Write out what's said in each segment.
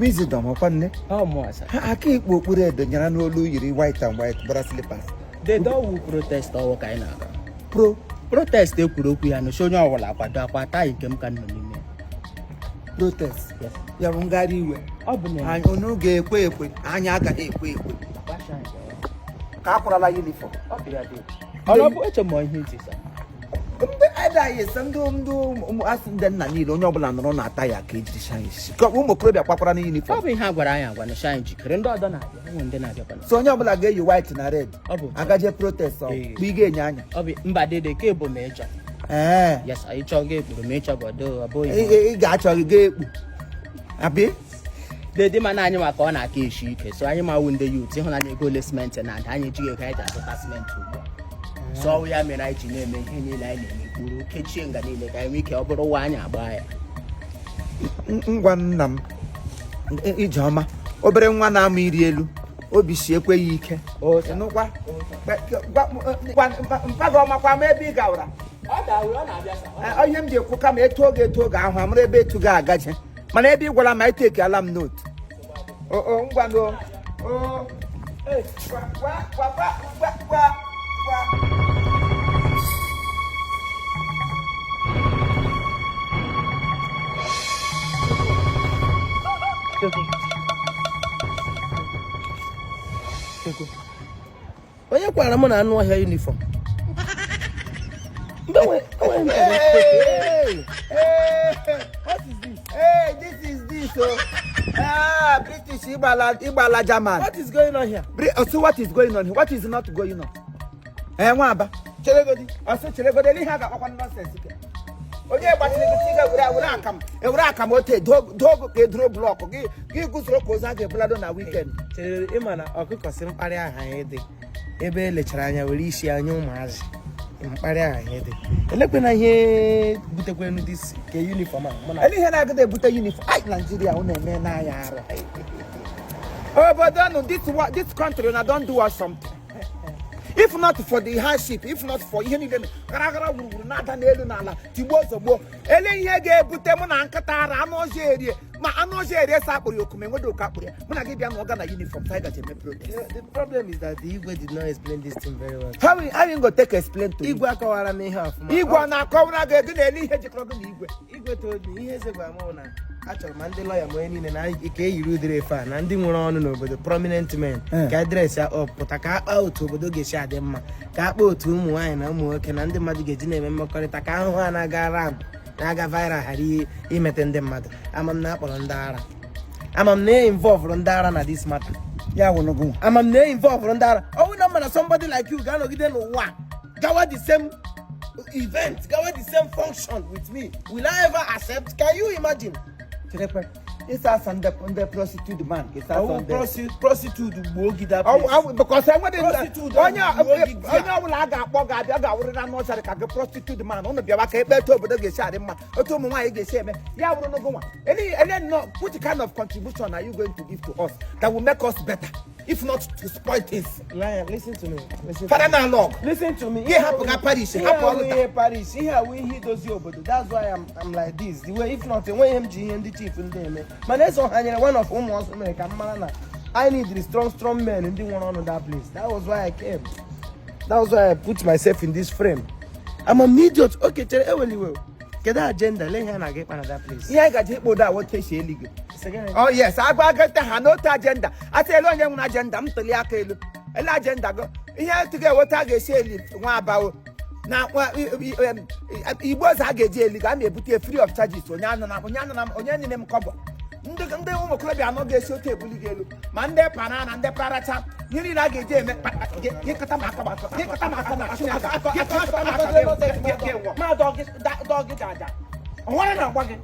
Wisdom ọkwa nne. Ọ mụọ sir. Ha aka ikpu okpuru edo nyara n'olu yiri white and white gbara slippers. Dede, ọwụ protest ọwụ ka anyị na-aga. Pro Protest ekwuru okwu ya nụchi onye ọbụla akwado akwa taa nke m ka m nọ n'ime ya. Protest? Yes. Ya bụ ngagharị iwe. Ọ bụ na Anyị unu ga-ekwe ekwe, anyị agaghị ekwe ekwe. Ka akwarala uniform. Ọ bụ ya dị. Ọ bụ eche m ihe iti sir. Ndị adaghị ese ndị ụmụ asị ndị nna niile, onye ọbụla nọrọ na-ata ya ka ejiri shine isi ka ụmụ okorobịa kwakwara na Ọ uniform. bụ ihe a gwara anyị agwa nụchi anyị jikere, ndị ọdọ na-abịa, ụmụ ndị na-abịakwana. So onye ọbụla ga-eyi white na red. Ọ bụ. Agaje protest ọ Ee. bụ ị ga-enye anya. Ọ bụ mba dede ka ebu ma ịchọ. Ee. Yes, anyị chọọ ga ekpuru ma ịchọ bụ ọ bụghị. Ị ga-achọ gị ga-ekpu abi. Dede, mana anyị maka ọ na-aka eshi ike, so anyị mawu ndị youth ịhụnanya ego ole simenti na ada anyị ejighị ego anyị ji azụta simenti ugbu a, so ọwụ ya mere anyị ji na-eme ihe niile anyị na-eme, kpuru kechie nga niile ka anyị nwee ike ọ bụrụ ụwa anyị agba ya. Ngwa nna m, ijeọma, obere nwa na-amụ iri elu, obi si ekweghị ike. Nụkwa mpa gị ọmakwa ma ebe ị gawara. Ihe m ji ekwu kama etu oge etu oge ahụ amara ebe etu ga-agaje, mana ebe ị gwara ma eteki ala m note o ngwa no o gwa gwa gwa gwa gwa gwa. Onye kwara mụ na anụ ọhịa uniform? Hey, hey, what is this? Hey, this is this. Oh, ah, British Igbala, Igbala German. What is going on here? Oh, so what is going on here? What is not going on? Eh, nwaba. Cheregodi. Ọsọ cheregodi, ele ihe a ga-akpakwa nonsense ke. Onye gbachiri gị tiga were akam, ewere akam ote dogo ka eduro block gị gị guzoro ka ozu a ga-ebulado na weekend. Chere, ịma na ọkụkọ si mkparị aha anyị dị ebe elechara anya were isi anya ụmụazị mkparị aha anyị dị elekwana ihe butekwenu this ke uniform a mụ na Ele ihe na-agada ebute uniform. Ai, Nigeria unu eme n'anya arụ. Obodo nụ, this country una don do us something. If not for the hardship, if not for ihe niile gara gara wuruwuru na-ada n'elu n'ala tigbuo zọgbuo, ele ihe ga-ebute mụ na nkịta ara anụ ọzọ erie ma anụ ọzọ erie sa akpụrụ ya okume nwedo oke akpụrụ ya mụ na gị bịa na ọga na uniform sa anyị gaji eme protest. The problem is that the Igwe did not explain this thing very well. How you go take explain to you? Igwe akọwara m ihe ọfụma. Igwe ọ na-akọwara gị gị na-ele ihe jikọrọ gị na igwe? Igwe told me ihe eze gwara m na achọrọ ma ndị lọya ma onye niile na ka e yiri ụdịrị efe a na ndị nwere ọnụ n'obodo, prominent men, ka e dress ya up pụta ka akpa otu obodo ga-esi adị mma, ka akpa otu ụmụ nwaanyị na ụmụ nwoke na ndị mmadụ ga-eji na-eme mmekọrịta, ka ahụhụ a na-aga ram na-aga viral ghara imete ndị mmadụ. Ama m na akpọrọ ndị ara, ama m na e involve ndị ara na this matter. Ya wụnụgụ. Ama m na e involve ndị ara. Ọ bụrụ na mma na somebody like you ga-anọgide n'ụwa gawa the same event, gawa the same function with me, will I ever accept? Can you imagine? Cherekwe, ịsa asa ndị prostitute man ka ịsa asa ndị Prostitute gbuo gị that. Because enwere Prostitute onye ahụ gbuo gị onye ọbụla a ga-akpọ ga-abịa ga-awụrịra anụ ọchara ka gị prostitute man. Ụnụ bịawa ka ekpe etu obodo ga-esi adị mma, otu ụmụ nwaanyị ga-esi eme ya wụrụ n'ogo nwa ele nnọọ. Which kind of contribution are you going to give to us that will make us better, if not to spoil things? Lion, listen to me. Listen to Fada me. na log. Listen to me. Ihe hapụ ga Paris, Ihe hapụ awụ ọlụta. ihe Paris, ihe awụ ihe idozi obodo. That's why I'm like this. The way if not, enweghị m ji ihe ndị chief ndị eme. Mana eze ọha nyere one of ụmụ ọsọ mere ka m mara na I need the strong strong men ndị nwere ọnụ that place. That was why I came. That was why I put myself in this frame. I'm an idiot. Okay, chere, eweliwe. Kedu agenda? Lee ihe a na-aga ịkpa na that place. Ihe anyị gaji ịkpọ ụda otu esi eli gị. Sị gịnị? Oh yes, agba agata ha n'otu agenda. Asị elu onye nwere agenda m tụli aka elu. Ele agenda gị. Ihe etu ga-eweta a ga-esi eli nwa abawo. Na igbo ọzọ a ga-eji eli gị, a na-ebute free of charges, onye anụ na onye anụ na onye niile m kọbọ. Ndị ụmụ okorobịa anọ ga-esi otu ebuli gị elu ma ndị para na ndị paracha ihe niile a ga-eji eme gị kọta m aka gị kọta m aka na Chineke gị kọta m aka gị nwụọ. Ma dọọ gị jaja. Ọ nwere na-agba gị.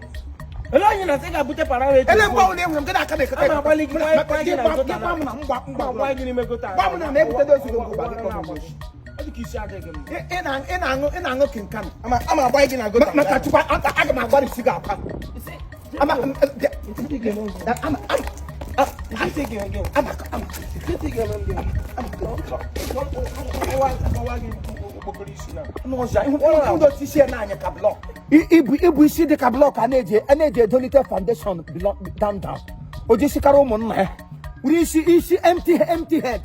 Ele onye na-asị ga-abute para ahụ eji Ele mgbe ọbụla ị hụrụ m gị na-aka m eketa. Ama agbalị gị gba gị na gota. Gba m na mgba mgba. Gba gị n'ime gota. Gba m na ma ebute dozi gị ngwa gị kpọrọ m oshi. Ọ dị ka isi adịghị m. Ị na-aṅụ kinkano. Ama agba gị na gota. Maka Chukwu, aga m agbarisi gị akwa. Ama bịa. Ama ama ama ama. N'ụzọ ihu ndị otu isi ya na-anya ka block. Ibu isi dị ka block a na-eji edolite foundation down down. O jesikara ụmụnna ya wuru isi isi empty empty head,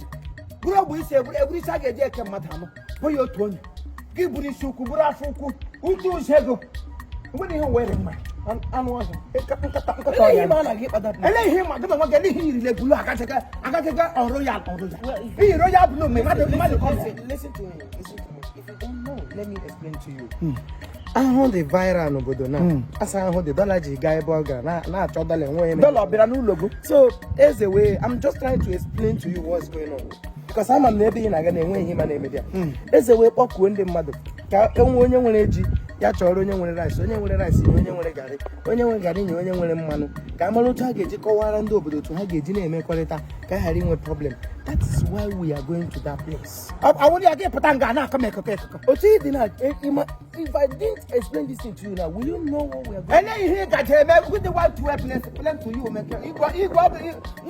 bụrụ ogbe isi eburu eburu isi a ga-eji eke mmadụ anọ bụ ya otu onye gị buru isi ukwu, bụrụ afọ ukwu, utu ụzọ ego nwere ihe were mma. Anụ ọhịa. Nkata nkata. Ele ihe ọhịa ma a na-aga ịkpata. Ele ihe ma gị na onwe gị, ele ihe yiri lebulu agachaga agachaga ọrụ ya ọrụ ya iyiri onye abụla ome mmadụ mmadụ ka ọ bụ. Listen, listen to me, listen to me. If you don't know, let me explain to you. Ahụhụ dị viral n'obodo na asa ahụhụ dị dọla ji gaa ebe ọ gara na-achọ dọla enwe onye Dọla ọ bịara n'ụlọ gị? So eze wee, I'm just trying to explain to you what's going on, because ama m na ebe ị na-aga na-enwe ihe ma na-eme ya. Eze wee kpọkuo ndị mmadụ ka enwe onye nwere ji ya chọrọ, onye nwere rice, onye nwere rice nye, onye nwere garị, onye nwere garị nye, onye nwere mmanụ, ka a mara otu ha ga-eji kọwara ndị obodo otu ha ga-eji na-emekọrịta ka a ghara inwe problem. That is why we are going to that place. Awụrụ ya gị pụta nga na-akọ m ekụkọ ekụkọ. Otu ị dị na if I didn't explain this thing to you now, will you know what we are going? Ele ihe ị gaje eme with the one to explain to you meke igwe igwe ọ bụ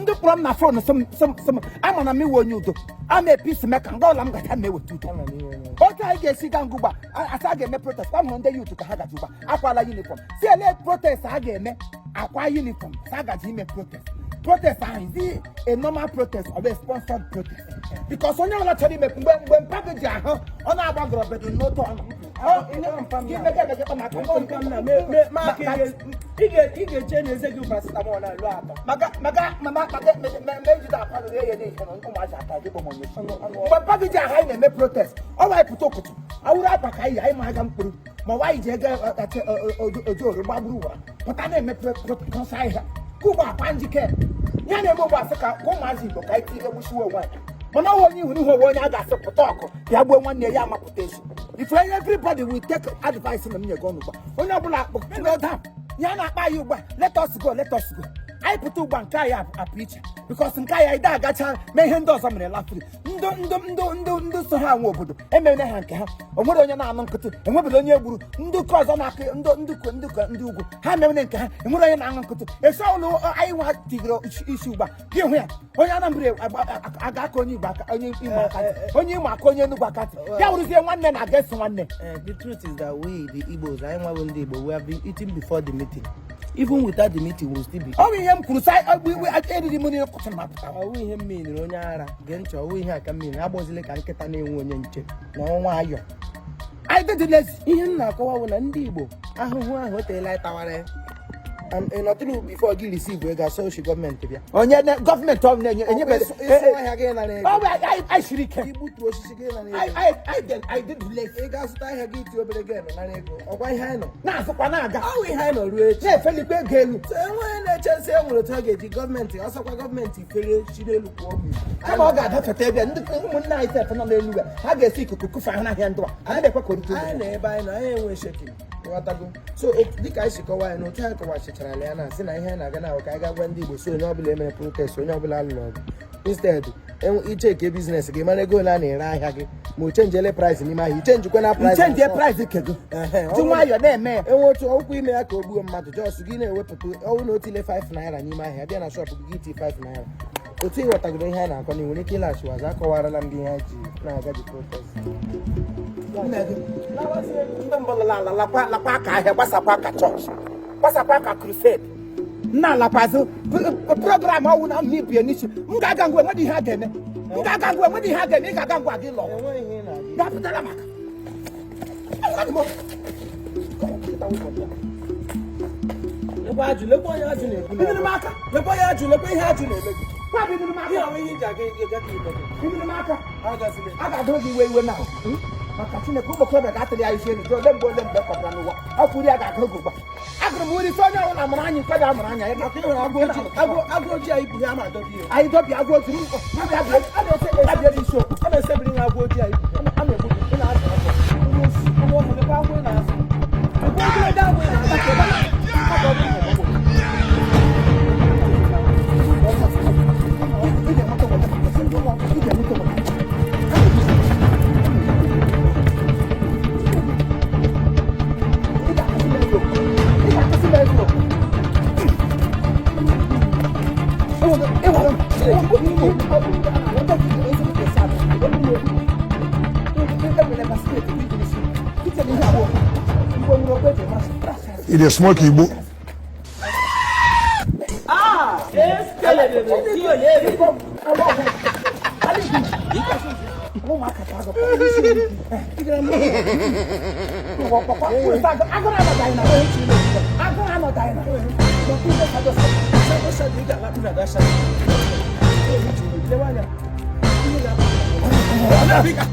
ndị kpọrọ m na phone sị m sị m sị m ama na m iwe onye udo ama e peace maker nga ọla m gacha m eweta udo. Ama m ihe onye. Otu anyị ga-esi gaa ngụgba asa a ga-eme protest kwa hụrụ ndị youth ka ha gaji ugba akwala uniform si ele protest a ga-eme akwa uniform sa gaji ime protest. Protest ahụ, is it a normal protest or a sponsored protest? Because onye ọbụla chọrọ ime mgbe mpa gị ji ahụ ọ na-agbagọrọ bedo n'otu ọnụ. Gị mege emege maka Ị ga-eche na eze gị paracetamol na alụ atọ. Maka maka mama maka mejide akwa gị eye n'ihe na ụmụazị aka gị kpọm onye mgbe mpa gị ji ahụ anyị na-eme protest ọ wa pụta ụkụtụ awụrụ akwa ka anyị anyị ma aga mkpụrụ ma nwaanyị ji ego ojooro gbagburu ụwa pụta na-eme protest ahịa ka ugbo akwa njike ya na-eme ugbo asị ka ụmụazị Igbo ka anyị tinye gbusiwe onwe anyị, mana ọnwa onye ihu n'ihu onwe onye a ga-asị pụta ọkụ ya gbuo nwanne ya amapụta ezi. If everybody will take advice na m nye gị ọnụ ugbu a, onye ọbụla slow down ya na-akpa anyị ugbu a. Let us go, let us go. Anyị pụta ugbu a nke anyị apụ iche because nke anyị anyị agacha mee ihe ndị ọzọ mere lafiri ndị ndị ndị ndị ndị so ha nwe obodo emere ha nke ha o nwere onye na-anụ nkịtị enwebere onye gburu ndị ụka ọzọ na-akụ ndị ndị ndị ndị ugwu ha mere nke ha enwere onye na-aṅụ nkịtị esi ụlọ anyị nwa tigoro isi ugbu a gị hụ ya onye Anambra aga aka onye Igbo aka onye Imo aka ntị, onye Imo aka onye Enugu aka ntị ya wụrụzie nwanne na aga esi nwanne. The truth is that we, the Igbos, anyị nwa bụ ndị Igbo, we have been eating before the meeting. Even without the meeting, we'll still be. Ọ bụ ihe m kwuru sa eriri m nri kwụsịrị ma pụta. Ọwụ ihe mmiri onye ara gee ntị, ọwụ ihe aka mmiri agbọzile ka nkịta na-enwe onye nche na ọnwa ayọ. Anyị dị lazy. Ihe m na-akọwa bụ na ndị Igbo ahụhụ ahụ o teela anyị tawara ya. And ị nọtụrụ before gị receive ego asọ oshi gọọmenti bịa. Onye gọọmenti ọ na-enye enyebere Ịsụ ahịa gị nara ego. Ọ bụ anyị siri ike. Igbutu osisi gị nara anyị ego. anyị dị lazy. Ị ga-azụta ahịa gị iti obere gị nara ego. Ọkwa ihe anyị nọ. Na-azụkwa na-aga. Ọwụ ihe anyị nọ ruo echi. Na-efelikwa ego elu. So enweghị na-eche nsị e nwere otu a ga-eji gọọmenti ọsọkwa gọọmenti fere si n'elu kwụọ mmiri. Kama ọ ga-adafete ebe ndị ụmụnne anyị sef nọ n'elu ya ha ga-esi ikuku kufe ahụ n'ahịa ndụ a anyị na-ekwe ka o rute anyị ụlọ. na ebe anyị nọ anyị enwe shaking, ịghọtago? So dịka anyị si kọwa ya na otu anyị kọwachicharala ya na sị na ihe anyị na-aga na ahụ ka anyị ga gwa ndị Igbo si onye ọbụla emere protest, onye ọbụla alụrụ ọgụ, instead icheke business gị mara ego ole a na-ere ahịa gị ma o chenjiele price n'ime ahịa, ichenjikwa na price. Nchenjie price kego. Ehe, ọ ji nwayọọ na-eme ya. Enwe otu ọkwụ ime ya ka o gbuo mmadụ, just gị na-ewepụta ọnwụ na otile 5 naira n'ime ahịa bịa na shop gị gị tii 5 naira otu ị ghọtagoro ihe a na-akọ na ị nwere ike ịlaghachi wazụ akọwarala m gị ihe anyị ji na-aga the protest. Ndị mbụ lala ala lakwa lakwa aka ahịa gbasakwa aka chọọchị gbasakwa aka crusade nna alakwazụ program ọwụ na mma ibie n'isi m ga-aga ngwa enwedị ihe a ga-eme m ga-aga ngwa enwedị ihe a ga-eme ị ga-aga ngwa gị lọ. Enweghị ihe ị na-aga. Gapụtara maka Lekwa ajụ, lekwa onye ajụ na-ekwu. Bidoro m aka. Lekwa onye ajụ, lekwa ihe ajụ na-eme gị. Gwa bidoro m Ihe aka. ahụ ihe iji aga ịga ka ime gị. Bidoro m aka. Agazile. A ga-adụrụ gị iwe iwe na maka Chineke ụmụ okorobịa ga-atụrụ ya isi elu jụọ ole mgbe ole mgbe kọtara n'ụwa ọ kwuru ya ga-agụrụ gị ugbu a agụrụ m uri sị onye ọbụla mụrụ anyị nke ga-amụrụ anya ya. Maka ịhụrụ agụ ojii, agụ ojii anyị bụ ihe a ma-adọbi ya. Anyị dọbi agụ otu abịa n'isi okwu. A na-esebiri ha agụ ojii anyị bụ. A na-egbu gị. Ị na-azụ azụ. Ụmụ ọhụrụ, lekwa agwọ ị na-azụ. Lekwa ogologo agwọ ị na-azụ. Ị ga-enweta ụbọchị ị ga-enweta ụbọchị. Ị ga-akụsi m ego. Ị ga-akụsi m ego. Ịhụrụ m basket iche na ihe abụọ mgbe nwere okwu eji masị. E dey smoke igbo. Ah, Agụrụ anọdaghị na.